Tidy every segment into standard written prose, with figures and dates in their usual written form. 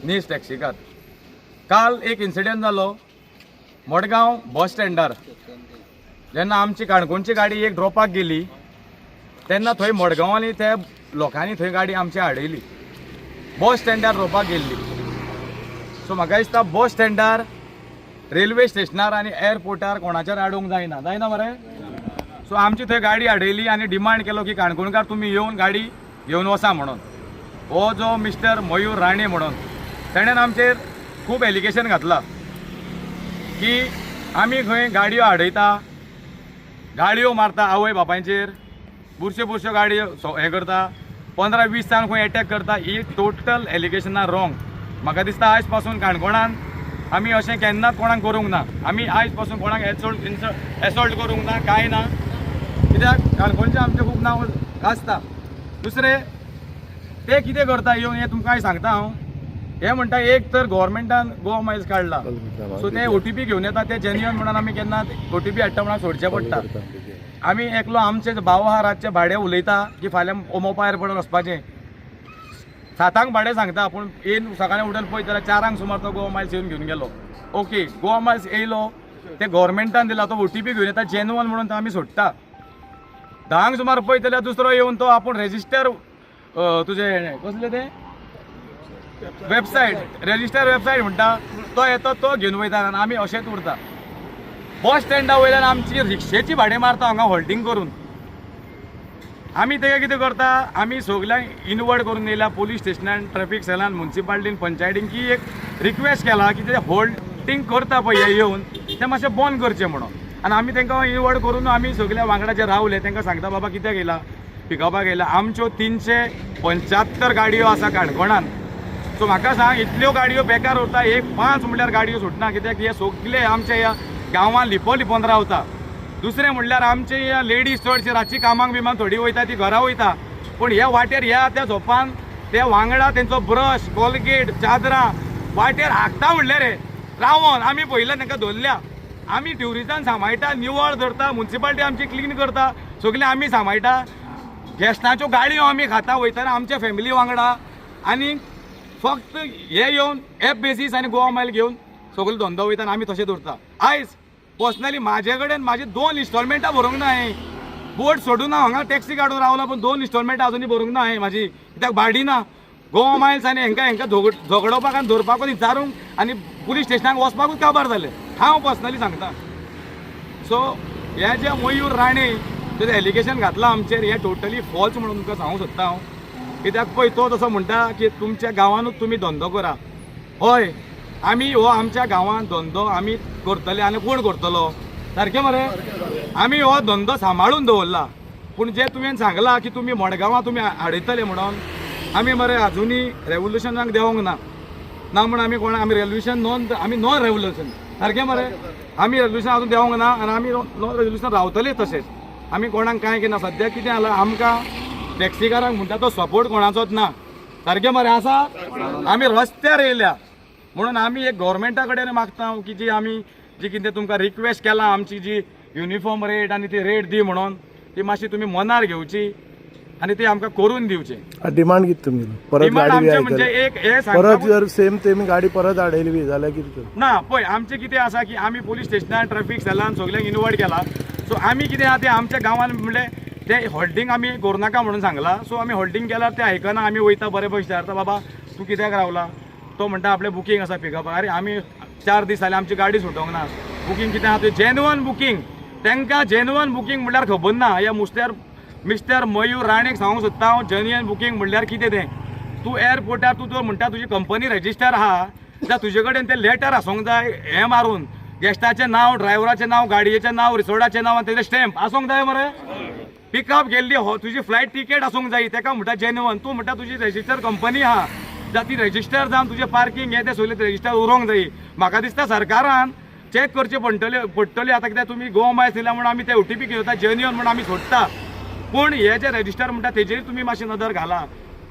नीज टॅक्सीकार. काल एक इन्सिडंट जालो मडगांव बस स्टँडार. जेन्ना आमची काणकोणची गाडी एक ड्रॉपाक गेली तेन्ना थंय मडगांवांनी त्या लोकांनी थंय गाडी आमची आडयली, बस स्टँडार ड्रॉपाक गेल्ली. सो म्हाका दिसता बस स्टँडार, रेल्वे स्टेशनार आनी एअरपोर्टार कोणाचेर आडोवंक जायना. जायना मरे? सो आमची थंय गाडी आडयली आनी डिमांड केलो की काणकोणकार तुमी येवन गाडी घेवन वचा म्हणून. हो जो मिस्टर मयूर राणे म्हणून, तेणेन आमचेर खूब एलिगेशन घातला की आमी खंय गाडयो आडयता, गाडयो मारता आवय बापायचेर, बुरश्यो बुरश्यो गाडयो हें करता, 15-20 जाण खंय एटॅक करता. ही टोटल एलिगेशनां रॉंग. म्हाका दिसता आयज पासून काणकोणान आमी अशें केन्नाच कोणाक करूंक ना. आमी आयज पासून कोणाक एसॉल्ट एसॉल्ट करूंक ना, कांय ना, कित्याक काणकोणचें आमचें खूब नांव गाजता. दुसरें, ते कितें करता येवन हें तुमकां सांगता हांव. हे म्हणटा, एक तर गोवोरमेंटान गोवा मायल्स काडला, सो ते ओटीपी घेवन येता, ते जेन्युअन म्हणून आमी केन्ना ओटीपी हाडटा म्हणून सोडचें पडटा. आमी एकलो आमचे भाव आहा, रातचे भाडें उलयता की फाल्यां मोपा एअरपोर्टार वचपाचें. 7 भाडें सांगता, पूण येवन सकाळीं उठून पळयत जाल्यार 4 सुमार तो गोवा मायल्स येवन घेवन गेलो. ओके, गोवा मायल्स येयलो, ते गोवोरमेंटान दिला, तो ओटीपी घेवन येता जेन्युअन म्हणून तो आमी सोडटा. 10 सुमार पळयत जाल्यार दुसरो येवन तो आपूण रेजिस्टर तुजें कसलें तें वेबसायट, रेजिस्टर वेबसायट म्हणटा, तो येता, तो घेवन वयता आनी आमी अशेंच उरता. बस स्टँडा वयल्यान आमची रिक्षेची भाडें मारता हांगा होल्डिंग करून. आमी तेका कितें करता, आमी सगल्यांक इनवर्ड करून येयल्या पोलीस स्टेशनान, ट्रॅफिक सेलान, मुन्सिपाल्टीन, पंचायतीन की एक रिक्वेस्ट केला की ते होल्डिंग करता पळय हे येवन ते मातशें बंद करचें म्हणून. आनी आमी तांकां इनवर्ड करून आमी सगल्या वांगडा जे रावले तांकां सांगता, बाबा कित्याक येयला, पिकअपाक येयला. आमच्यो 375 गाडयो आसा काणकोणान. सो म्हाका सांग, इतल्यो गाडयो बेकार उरता, एक 5 म्हणल्यार गाडयो सुटना, कित्याक हे सगले आमच्या ह्या गांवांत लिपो लिपोन रावता. दुसरें म्हणल्यार आमचे लेडीज चडशे रातची कामाक बिमाक थोडी वयता, ती घरा वयता, पूण ह्या वाटेर ह्या त्या झोपान ते वांगडा तेंचो ब्रश, कोलगेट, चादरां वाटेर हाकता म्हणले रे रावोन. आमी पयलें तांकां धरल्या. आमी ट्युरिस्टान सांबाळटा, निवळ धरता, मुन्सिपाल्टी आमची क्लीन करता, सगळें आमी सांबाळटा. गेस्टांच्यो गाडयो आमी खाता वयतना आमच्या फॅमिली वांगडा. आनी फक्त हे येवन एप बेसीस आनी गोवा मायल घेवन सगलो धंदो वयता आनी आमी तशें दवरता. आयज पर्सनली म्हाजे कडेन म्हाजी दोन इन्स्टॉलमेंटां भरूंक ना. हांवें बोट सोडून हांव हांगा टॅक्सी काडून रावला, पूण दोन इन्स्टॉलमेंटां अजुनूय भरूंक ना हांवें म्हाजी, कित्याक भाडी ना. गोवा मायल्स आनी हेंकां हेंकां झगडोवपाक आनी धरपाकूच, विचारूंक आनी पुलीस स्टेशनाक वचपाकूच काबार जालें, हांव पर्सनली सांगता. सो हे जे मयूर राणे तेजें एलिगेशन घातलां आमचेर, हें टोटली फॉल्स म्हणून तुमकां सांगूंक सोदता हांव. कित्याक पळय, तो तसो म्हणटा की तुमच्या गांवानूच तुमी धंदो करा. हय, आमी हो आमच्या गांवांत धंदो आमी करतले आनी कोण करतलो? सारकें मरे? आमी हो धंदो सांबाळून दवरला. पूण जे तुवें सांगलां की तुमी मडगांवां तुमी हाडयतले म्हणून, आमी मरे अजुनूय रेवोल्युशनाक देंवोंक ना. ना म्हण आमी कोण, आमी रेवोल्युशन नॉन, आमी नॉन रेवोल्युशन. सारकें मरे? आमी रेवोल्युशन अजून देंवोंक ना आनी आमी नॉन रेवोल्युशन रावतले. तशेंच आमी कोणाक कांय कितें ना. सद्याक कितें जालां, आमकां टॅक्सीकारांक म्हणटा तो सपोर्ट कोणाचोच ना. सारकें मरे आसा? आमी रस्त्यार येयल्या म्हणून आमी एक गोवोरमेंटा कडेन मागता की जी आमी जी कितें तुमकां रिक्वेस्ट केला, आमची जी युनिफॉर्म रेट आनी ती रेट दी म्हणून, ती मातशी तुमी मनार घेवची आनी ती आमकां करून दिवची. डिमांड कितें तुमगेली? परत डिमांड गाडी बी आमचें म्हणजे आयकली एक हे परत सांगपाकूच जर सेम तेमी गाडी परत आडयली बी जाल्यार कितें करतले? ना, पळय, आमचें कितें आसा की आमी पोलीस स्टेशनान, ट्रॅफिक सेलान सगल्यांक इनवर्ड केला. सो आमी कितें आहा तें आमच्या गांवान म्हणलें तें होल्डिंग आमी करूं नाका म्हणून सांगलां. सो आमी होल्डिंग केल्यार ते आयकना. आमी वयता, बरें पळय विचारता, बाबा तूं कित्याक रावला? तो म्हणटा आपलें बुकींग आसा पिकअप. अरे, आमी 4 दीस जाले, आमची गाडी सुटोंक ना. बुकींग कितें आहा तें जेन्युअन बुकींग, तांकां जेन्युअन बुकींग म्हणल्यार खबर ना. ह्या मुस्त्यार मिस्टर मयूर राणेक सांगूंक सोदता हांव, जेन्युअन बुकींग म्हणल्यार कितें तें. तूं एअरपोर्टार तूं जर म्हणटा तुजी कंपनी रेजिस्टर आहा जाल्यार तुजे कडेन तें लेटर आसूंक जाय, हें मारून गेस्टाचें नांव, ड्रायव्हराचें नांव, गाडयेचें नांव, रिसोर्टाचें नांव आनी तेजें स्टॅम्प आसूंक जाय मरे. पिकअप गेल्ली हो तुजी फ्लायट तिकेट आसूंक जाय. तेका म्हणटा जेन्युअन. तूं म्हणटा तुजी रेजिस्टर कंपनी आहा जाल्यार ती रेजिस्टर जावन तुजें पार्किंग हें तें सगळें रेजिस्टर उरोंक जाय. म्हाका दिसता सरकारान चॅक करचें पडटलें पडटलें आतां, कित्याक तुमी गोवा मायल्स दिल्या म्हणून आमी ते ओटीपी घेता, जेन्युअन म्हणून आमी सोडटा, पूण हे जे रेजिस्टर म्हणटा तेजेर तुमी मातशें नदर घाला,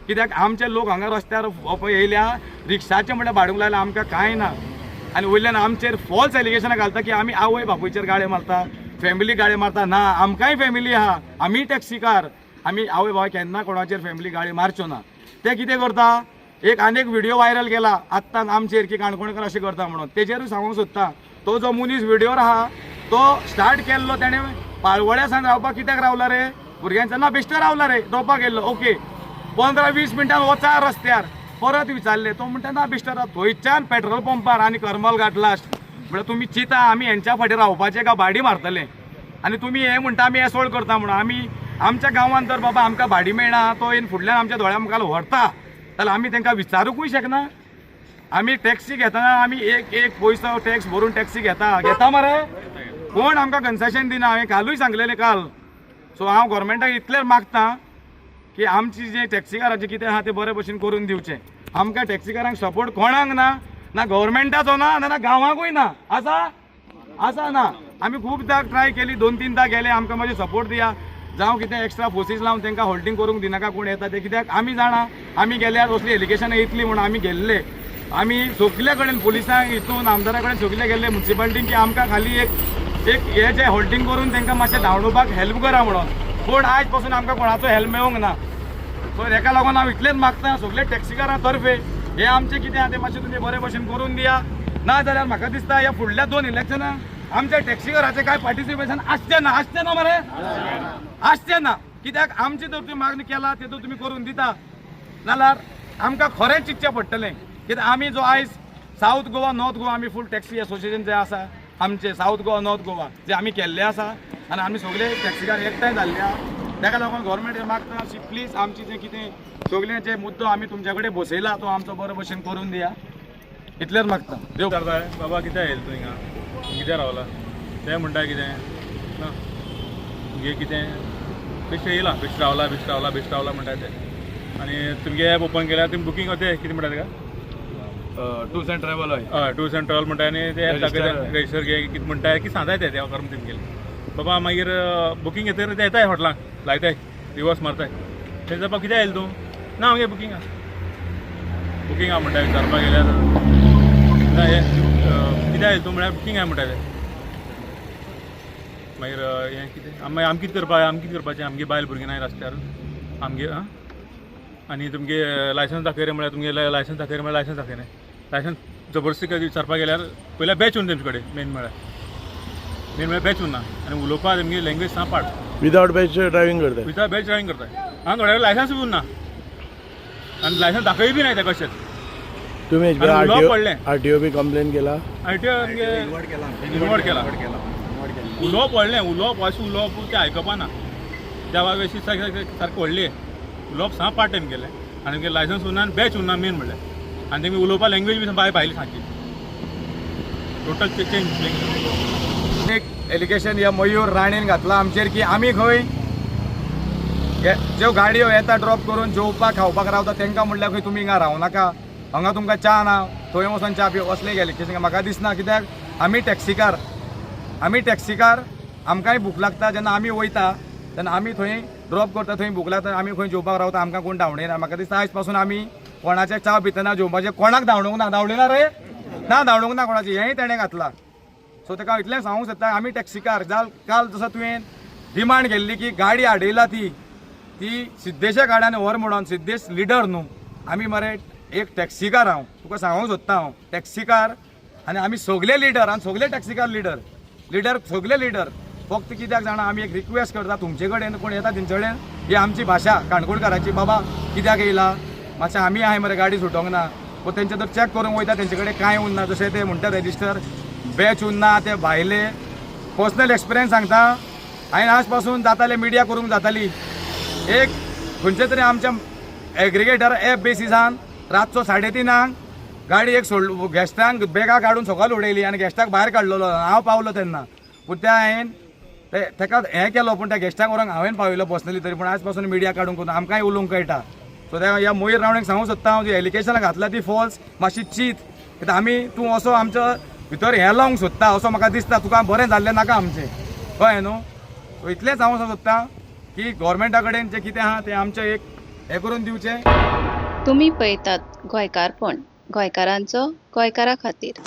कित्याक आमचे लोक हांगा रस्त्यार पळय येयल्या, रिक्षाचें म्हणल्यार भाडूंक लागल्या, आमकां कांय ना. आनी वयल्यान आमचेर फॉल्स एलिगेशनां घालता की आमी आवय बापूयचेर गाळे मारता, फॅमिली गाळे मारता. ना, आमकांय फॅमिली आहा, आमीय टॅक्सीकार, आमी आवय बापाय केन्ना कोणाचेर फॅमिली गाळी मारच्यो ना. ते कितें करता की एक आनी एक व्हिडिओ व्हायरल केला आत्ताच आमचेर की काणकोणकर अशें करता म्हणून, तेजेरूय सांगूंक सोदता. तो जो मनीस व्हिडियोर आहा तो स्टार्ट केल्लो तेणें पाळवळ्या सावन रावपाक. कित्याक रावला रे भुरग्यांच्या ना बेश्टो रावला रे, ड्रॉपाक गेल्लो. ओके, 15-20 मिनटां वचा रस्त्यार परत विचारले, तो म्हणटा ना बेश्टो राव. थंयच्यान पेट्रोल पंपार आनी करमल घाट लास्ट. म्हळ्यार तुमी चिंता आमी हेंच्या फाटीं रावपाचें काय भाडी मारतले? आनी तुमी हें म्हणटा आमी एसोल्ट करता म्हणून. आमी आमच्या गांवांत जर बाबा आमकां भाडी मेळना, तो येवन फुडल्यान आमच्या दोळ्या मुखार व्हरता जाल्यार आमी तांकां विचारूंकूय शकना. आमी टॅक्सी घेतना आमी एक एक पयसो टॅक्स भरून टॅक्सी घेता घेता मरे, कोण आमकां कन्सेशन दिना. हांवें कालूय सांगलेलें काल. सो हांव गोवोरमेंटाक इतलें मागता की आमची जे टॅक्सीकाराचें कितें आहा तें बरे भशेन करून दिवचें. आमकां टॅक्सीकारांक सपोर्ट कोणाक ना, ना गव्हर्मेंटाचो ना, ना गांवांकूय ना. आसा आसा ना. आमी खूबदां ट्राय केली, 2-3 दां गेले, आमकां मातशें सपोर्ट दिया, जावं कितें एक्स्ट्रा फोर्सीस लावन तांकां होल्डिंग करूंक दिनाका कोण येता ते. कित्याक आमी जाणा आमी गेल्यार असली एलिगेशनां येतली म्हणून आमी गेल्ले. आमी सगले कडेन पुलिसांक हितून आमदारा कडेन सगले गेल्ले, मुन्सिपालिटीन, की आमकां खाली एक एक हे जे होल्डिंग करून तांकां मातशें धांवडोवपाक हेल्प करा म्हणून. पूण आयज पासून आमकां कोणाचो हेल्प मेळूंक ना. सो हेका लागून हांव इतलेंच मागता सगळे टॅक्सीकारां तर्फे, हे आमचें कितें आहा तें मातशें तुमी बरे भशेन करून दिया. ना जाल्यार म्हाका दिसता ह्या फुडल्या 2 इलेक्शनाक आमच्या टॅक्सीकाराचें कांय पार्टिसिपेशन आसचें ना. आसचें ना मरे, आसचें ना. कित्याक आमची जर तुमी मागणी केला तेतून तुमी करून दिता, नाल्यार आमकां खरेंच चिंतचें पडटलें. कित्याक आमी जो आयज सावथ गोवा नॉर्थ गोवा आमी फूल टॅक्सी एसोसिएशन जे आसा आमचे सावथ गोवा नॉर्थ गोवा जे आमी केल्ले आसा आनी आमी सगळे टॅक्सीकार एकठांय जाल्ले आहा. ताका लागून गव्हर्मेंट मागता अशी प्लीज आमची जे कितें सगळे जे मुद्दो आमी तुमच्या कडेन बसयला तो आमचो बरो भशेन करून दिया, इतलेंच मागता. देव. विचारताय, बाबा कित्याक येयला तूं हिंगा, कित्याक रावला? ते म्हणटा कितें ना तुमगे कितें बेश्टें येयला, बेश्टें रावला, बेश्टें रावला, बेश्टें रावला म्हणटा ते. आनी तुमगे एप ओपन केल्यार तुमी बुकींग ते कितें म्हणटा तेका? टूर्स अँड ट्रॅव्हल, हय. हय, टूर्स एंड ट्रॅव्हल म्हणटा आनी ते एप दाखयता. Register. रजिस्टर घे कितें म्हणटा की सांगताय ते देवा कर्म तुमगेलें बाबा. मागीर बुकींग घेतकीर ते येताय हॉटलांक लायताय, रिवर्स मारताय. ते बाबा कित्याक येयला तूं? ना आमगे बुकींग आहा, बुकींग आहा म्हणटा. विचारपाक गेल्यार ना हें कित्याक येयला तूं म्हळ्यार बुकींग आहा म्हणटा ते. मागीर हें कितें मागीर आमी कितें करपा, आमी कितें करपाचें? आमगे बायल भुरगीं नाय रस्त्यार आमगे आं. आनी तुमगे लायसन्स दाखय रे म्हळ्यार तुमगे लायसन्स दाखय रे म्हळ्यार लायसन्स दाखयना. लायसन्स जबरदस्ती विचारपाक गेल्यार पयल्यार बॅच उरना तेमचे कडेन. मेन म्हळ्यार बॅच उरना आनी उलोवपाक तेमगे लँग्वेज सा पाड. विदाउट बॅच ड्रायव्हिंग करताय. विदाउट बॅच ड्रायव्हिंग करताय आनी थोड्या लायसन्स उरना आनी लायसन्स दाखय बी नाय ते कशेंच. तुम्ही आनी उलोवप पडलें. आरटीओ बी कंप्लेन केला? आनी ते आमगे इनवर्ड केला. उलोवप व्हडलें उलोवप, अशें उलोवप तें आयकपा ना. त्या अशी सारकें व्हडलें उलोवप सा पार्ट टायम केलें आनी तुमगें लायसन्स उरना आनी बॅच उरना मेन म्हणल्यार. आनी तेमी उलोवपा लँग्वेज बी भायली सारकी टोटल चेंज. एक एलिगेशन ह्या मयूर राणेन घातला आमचेर की आमी खंय ज्यो गाडयो येता ड्रॉप करून जेवपाक खावपाक रावता तांकां म्हणल्यार खंय तुमी हिंगा रावनाका, हांगा तुमकां च्या ना, थंय वचोन च्या पिव. असलें एलिगेशन म्हाका दिसना. कित्याक आमी टॅक्सीकार, आमी टॅक्सीकार, आमकांय भूक लागता. जेन्ना आमी वयता तेन्ना आमी थंय ड्रॉप करता, थंय भूक लागता, आमी खंय जेवपाक रावता, आमकां कोण धांवडयना. म्हाका दिसता आयज पासून आमी कोणाचे च्या पितना जेवपाचें कोणाक धांवडूंक ना. धांवडयना रे, ना धांवडूंक ना कोणाचें. हेंय तेणें घातलां. सो ताका इतलें सांगूंक सोदता, आमी टॅक्सीकार जाल काल जसो तुवें डिमांड केल्ली की गाडी आडयला ती ती सिद्धेशा गाड्यान व्हर म्हणून. सिद्धेश लिडर न्हू, आमी मरे एक टॅक्सीकार. हांव तुका सांगूंक सोदता, हांव टॅक्सीकार आनी आमी सगले लिडर आनी सगले टॅक्सीकार लिडर, लिडर, सगले लिडर. फक्त कित्याक जाणा, आमी एक रिक्वेस्ट करता तुमचे कडेन, कोण येता तेंचे कडेन ही आमची भाशा काणकोणकाराची, बाबा कित्याक येयला मातशें, आमी आहाय मरे, गाडी सुटोंक ना. पूण तेंचे जर चॅक करूंक वयता तेंचे कडेन कांय उरना. जशें ते म्हणटा रेजिस्टर बॅच उरना ते भायले. पर्सनल एक्सपिरियन्स सांगता, हांवें आज पासून जाताले मिडिया करूंक जाताली. एक खंयचे तरी आमच्या एग्रिगेटर एप बेसिसान रातचो 3:30 गाडी एक सोड, गेस्टांक बॅगां काडून सकयल उडयली आनी गेस्टाक भायर काडलेलो. हांव पावलो तेन्ना, पूण त्या हांवें ते तेका हें केलो, पूण त्या गेस्टाक व्हरोंक हांवें पावयलो पर्सनली तरी. पूण आज पासून मिडिया काडूंक करून आमकांय उलोवंक कळटा. सो त्या ह्या मयूर रावणेक सांगूंक सोदता हांव, जी एलिगेशनां घातला ती फॉल्स. मातशी चीत, कित्याक आमी तूं असो आमच्या भितर हें लावंक सोदता असो म्हाका दिसता. तुका बरें जाल्लें नाका आमचें, कळ्ळें न्हू? सो इतलेंच हांव सोदता की गोवोरमेंटा कडेन जें कितें आहा तें आमचें एक हें करून दिवचें. तुमी पळयतात गोंयकारपण, गोंयकारांचो गोंयकारा खातीर.